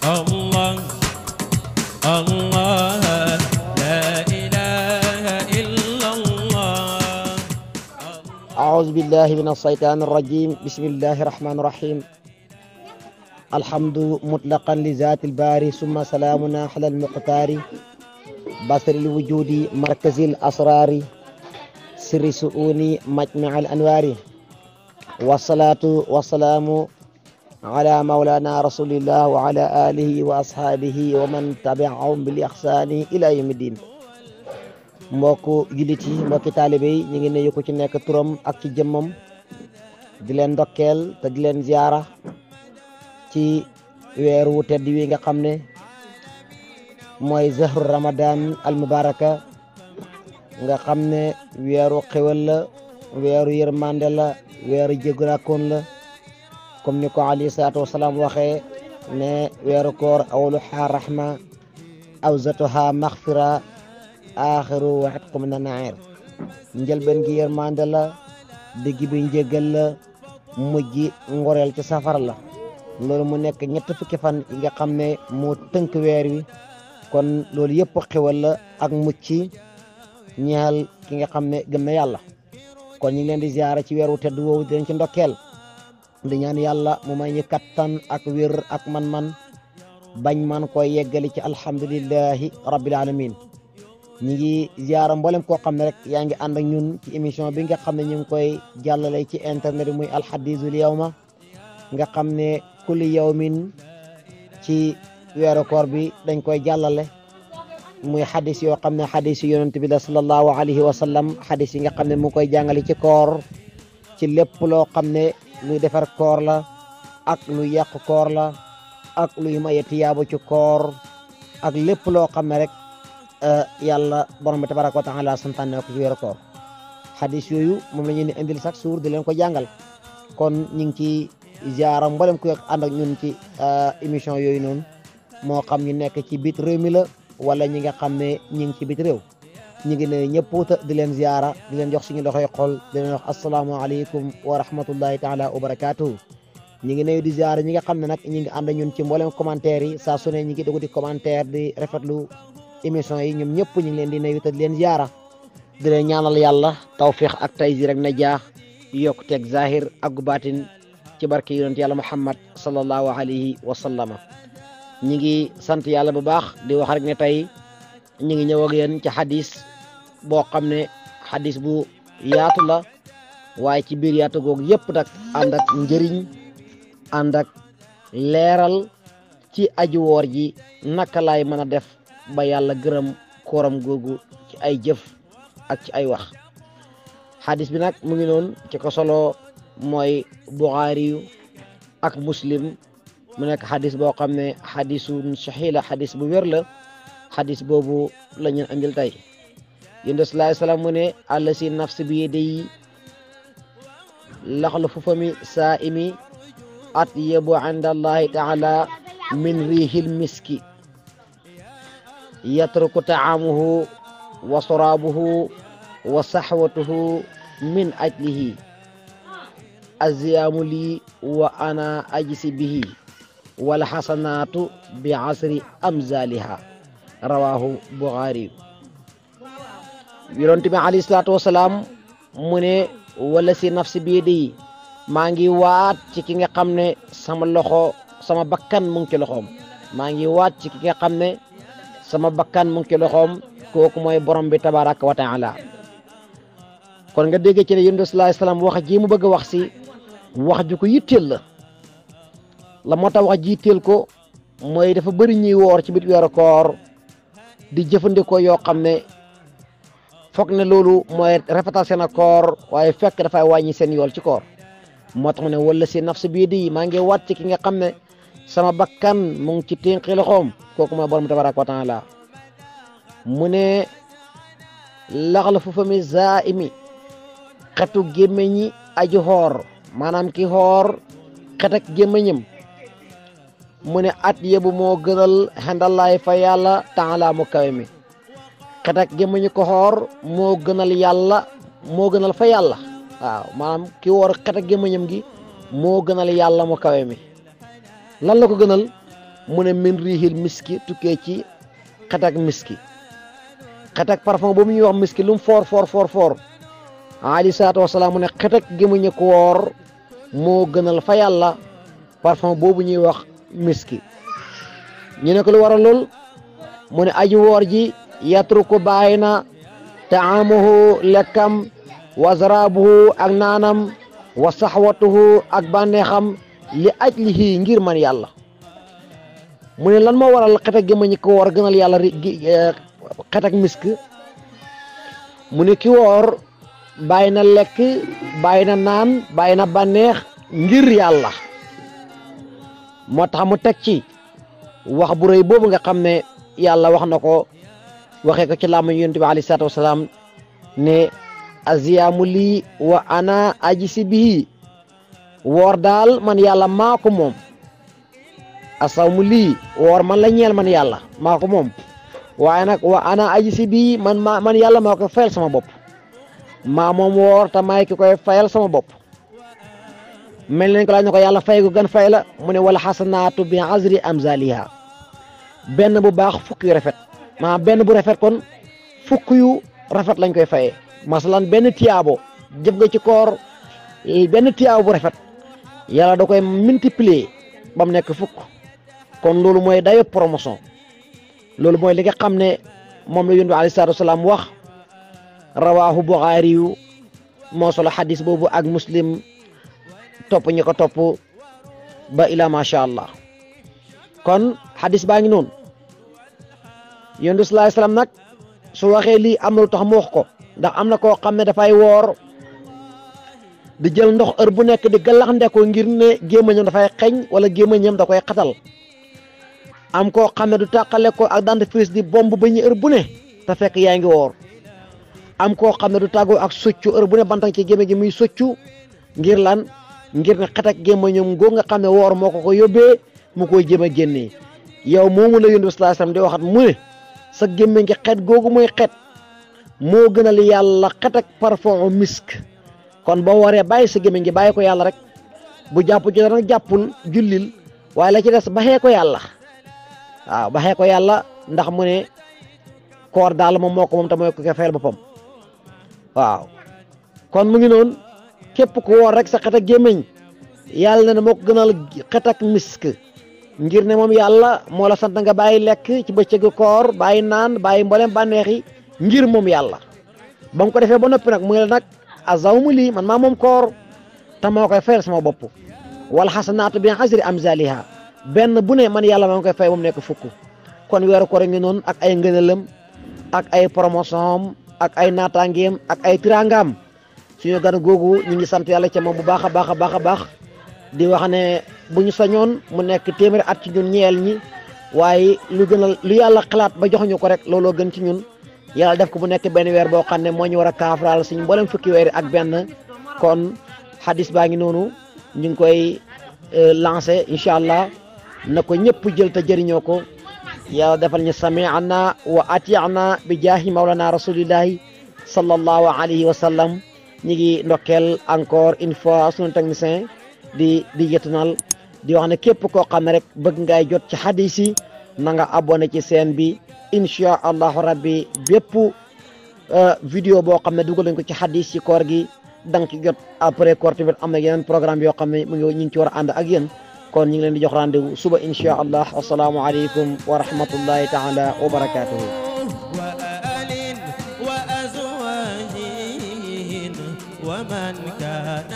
الله الله لا إله إلا الله. أعوذ بالله من الشيطان الرجيم. بسم الله الرحمن الرحيم. الحمد مطلقا لذات الباري ثم سلامنا على المختار بصر الوجود مركز الأسرار سر سؤوني مجمع الأنوار والصلاة والسلام على مولانا رسول الله وعلى آله وأصحابه ومن تبعهم بالإحسان إلى يوم الدين. mbokku jullit yi mbokki taalibe yi ñu ngi nuyu ku ci nekk turam ak ci jëmmam di leen ndokkeel te di leen ziara ci weeru tedd wi nga xam ne mooy zahru ramadan al mubaraka nga xam ne weeru xewal la, weeru yërmande la, weeru jéggulaakoon la, comme ni ko alayhi salaatu wasalaam waxee ne weeru koor awwaluha rahma awsatuha maghfira aaxiru wa itqu mina naar. njëlbeen gi yërmande la, digg bi njéggal la, mujj ngoreel ci safara la. loolu mu nekk ñett fukki fan yi nga xam ne moo tënk weer wi, kon loolu yëpp xewal la ak mucc ñeel ki nga xam ne gëm na yàlla. kon ñu ngi leen di ziara ci weeru tedd woowu di leen ci ndokkeel di ñaan yàlla mu may ñu kattan ak wér ak man-man bañ man koy yeggali ci alhamdulillahi rabbil alamin. ñi ngi ziara mboolem koo xam ne rek yaa ngi ànd ak ñun ci émission bi nga xam ne ñu ngi koy jàllale ci internet bi muy alhadisul yawma nga xam ne kulli yawmin ci weeru koor bi dañ koy jàllale muy xadis yoo xam ne xadis yu yonent bi la sallallahu alayhi wa sallam, xadis yi nga xam ne mu koy jàngale ci koor ci lépp loo xam ne luy defar koor la ak luy yàq koor la ak luy maye tiyaabu ci koor ak lépp loo xam ne rek yàlla borom bi tabaraka wa taala santaane ko ci weeru koor. xadis yooyu moom la ñu ni indil chaque jour di leen ko jàngal. kon ñu ngi ci ziara mboolem ku ànd ak ñun ci émission yooyu noonu, moo xam ñu nekk ci biit réew mi la wala ñi nga xam ne ñi ngi ci biit réew. ñu ngi ne ñëpp di leen ziara di leen jox suñu loxoy xol di leen wax asalaamaaleykum wa rahmatullahi taala wa barakaatuhu. ñu ngi nuyu di ziara ñi nga xam ne nag ñi ngi ànd ñun ci mboolem commentaire yi saa su ne ñi ngi dugg di commentaire di rafetlu émission yi. ñoom ñëpp ñu ngi leen di nuyu te di leen ziara di leen ñaanal yàlla tawfiq ak taysir ak najaax yokk teg zahir ak baatin ci barke yonent yàlla Muhammad sallallahu alayhi wa sallama. ñi ngi sant yàlla bu baax di wax rek ne tey ñi ngi ñëw ak yéen ci xadis boo xam ne xadis bu yaatu la, waaye ci biir yaatu googu yëpp nag ànd ak njëriñ, ànd ak leeral ci aji woor ji naka laay mën a def ba yàlla gërëm kooram googu ci ay jëf ak ci ay wax. xadis bi nag mu ngi noonu ci ko solo mooy Buxaari yu ak Muslim. mu nekk xadis boo xam ne xadisun saxiix la, xadis bu wér la. xadis boobu la ñu andil tey. yonent bi sallallahu alayhi wa sallam mu ne allasi nafsi bi yadihi laxlufu fami saa'imi atyabu inda allahi taala min riihil miski yatruku taamuhu wa sarabuhu wa saxwatuhu min ajlihi aziyaamu lii wa ana ajisi bihi wal xasanaatu bi asri amzaliha rawahu Buxaari. yonent bi alayhi salaatu wasalaam mu ne wala si nafsi bi yadihi, maa ngi waat ci ki nga xam ne sama bakkan mu ngi ci loxoom. maa ngi waat ci ki nga xam ne sama bakkan mu ngi ci loxoom, kooku mooy borom bi tabaraka wa taala. kon nga dégg ci ne yonent bi sallallahu alayhi wasallam wax ji mu bëgg a wax si wax ju ko yitteel la moo tax wax ji yitteel ko mooy dafa bëri ñuy woor ci biir weeru koor di jëfandikoo yoo xam ne foog ne loolu mooy rafetal seen koor, waaye fekk dafay wàññi seen yool ci koor. moo tax mu ne wala si nafsi bii di maa ngi wàcc ki nga xam ne sama bakkan mu ngi ci ténqi loxoom, kooku mooy borom tabaraka wa taala. mu ne laxla fu fami zaimi, xetu gémmiñi aji xoor, maanaam ki xoor xet ak gémmiñam. mu ne at yebu moo gënal xendallaay fa yàlla taala mu kawe mi. xet ak gémmiñu ko xoor moo gënal yàlla, moo gënal fa yàlla. waaw maanaam ki woor xet ak gémmiñam gi moo gënal yàlla mu kawe mi. lan la ko gënal mu ne min riihil miski tukkee ci xet ak miski xet ak parfum boobu ñuy wax miski lu mu foor alayhi salaatu wasalaam mu ne xet ak gémmiñu ko woor moo gënal fa yàlla parfum boobu ñuy wax miski ñu ne ko lu waral lool mu ne aji woor ji yatruku bàyyi na taamuhu lekkam wa zarabuhu ak naanam wa saxwatuhu ak bànneexam li ajlihi ngir man yàlla mu ne lan moo waral xet ak gémmiñu ko woor gënal yàlla xet ak misk mu ne ki woor bàyyi na lekk bàyyi na naan bàyyi na bànneex ngir yàlla moo tax mu teg ci wax bu rëy boobu nga xam ne yàlla wax na ko waxee ko ci làmmiñu yonent bi alayhi salaatu wasalaam ne aziyaamu lii wa ana ajisi bihi woor daal man yàlla maa ko moom asawmu lii woor man la ñeel man yàlla maa ko moom waaye nag wa ana ajisi bihi man yàlla maa ko fayal sama bopp maa moom woor te maay ki koy fayal sama bopp mel nañ ko laaj na ko yàlla fay gu gan fay la mu ne wala xasanaatu bi azri amzaliha benn bu baax fukk yu rafet maanaam benn bu rafet kon fukk yu rafet lañ koy fayee masalan benn tiyaabo jëf nga ci koor benn tiyaabo bu rafet yàlla da koy multiplier ba mu nekk fukk kon loolu mooy dayo promotion loolu mooy li nga xam ne moom la yonent bi alayhi salaatu wasalaam wax rawaahu Buxaari yu moo solo xadis boobu ak muslim topp ñi ko topp ba ila macha allah kon xadis baa ngi noonu yonent bi sallallahu alayhi wasallam nag su waxee lii am na lu tax mu wax ko ndax am na koo xam ne dafay woor di jël ndox heure bu nekk di galax ndeko ngir ne gémmiñam dafay xeeñ wala gémmiñam da koy xatal am koo xam ne du tàqale ko ak dentifrice di bomb ba ñu heure bu ne te fekk yaa ngi woor am koo xam ne du tàggoo ak soccu heure bu ne bantang ci gémmiñ gi muy soccu ngir lan ngir ne xet ak gémmiñam ngoo nga xam ne woor moo ko yóbbee mu koy jëm a génnee yow moomu la yonent bi sallallahu alayhi wasallam di waxat mu ne sa gémmiñ gi xet googu mooy xet moo gënal yàlla xet ak parfum misk kon boo waree bàyyi sa gémmiñ gi bàyyi ko yàlla rek bu jàpp ci dara jàppul jullil waaye la ci des baxee ko yàlla waaw baxee ko yàlla ndax mu ne koor daal moom moo ko moom te mooy ko fayal boppam waaw kon mu ngi noonu képp ku woor rek sa xet ak gémmiñ yàlla ne moo ko gënal xet ak misk ngir ne moom yàlla moo la sant nga bàyyi lekk ci bëccëgu koor bàyyi naan bàyyi mboolem bànneex yi ngir moom yàlla ba mu ko defee ba noppi nag mu ngi la nag azawmu lii man maa moom koor te moo koy fayal sama bopp wal xasanaatu bi asri amzaliha benn bu ne man yàlla maa ngi koy fay ba mu nekk fukk kon weeru koor ngi noonu ak ay ngëneelam ak ay promotion ak ay naataangeem ak ay tirangaam suñu gan googu ñu ngi sant yàlla ca moom bu baax a baax a baax a baax di wax ne bu ñu sañoon mu nekk téeméeri at ci ñun ñeel ñi waaye lu gënal lu yàlla xalaat ba joxuñu ko rek looloo gën ci ñun yàlla def ko bu nekk benn weer boo xam ne moo ñu war a kaafaraal suñu mboolem fukki weer ak benn kon hadis baa ngi noonu ñu ngi koy lancé incha allah na ko ñëpp jël te jëriñoo ko yàlla defal ñu sami'na wa ati'na bi jaahi mawlana rasulillahi sallallahu alayhi wa sallam ñi ngi ndokkeel encore une fois sunu technicien di yetunal di wax ne képp koo xam ne rek bëgg ngay jot ci hadis yi na nga abonné ci chaîne bi incha allahu rabbi bépp vidéo boo xam ne dugal nañ ko ci hadis ci koor gi danga ci jot après koor tamit am na yeneen programme yoo xam ne mu ngi ñu ngi ci war a ànd ak yéen kon ñu ngi leen di jox rendez-vous suba incha allah assalaamu aleykum wa rahmatullahi taala wa barakatuhu ومن كان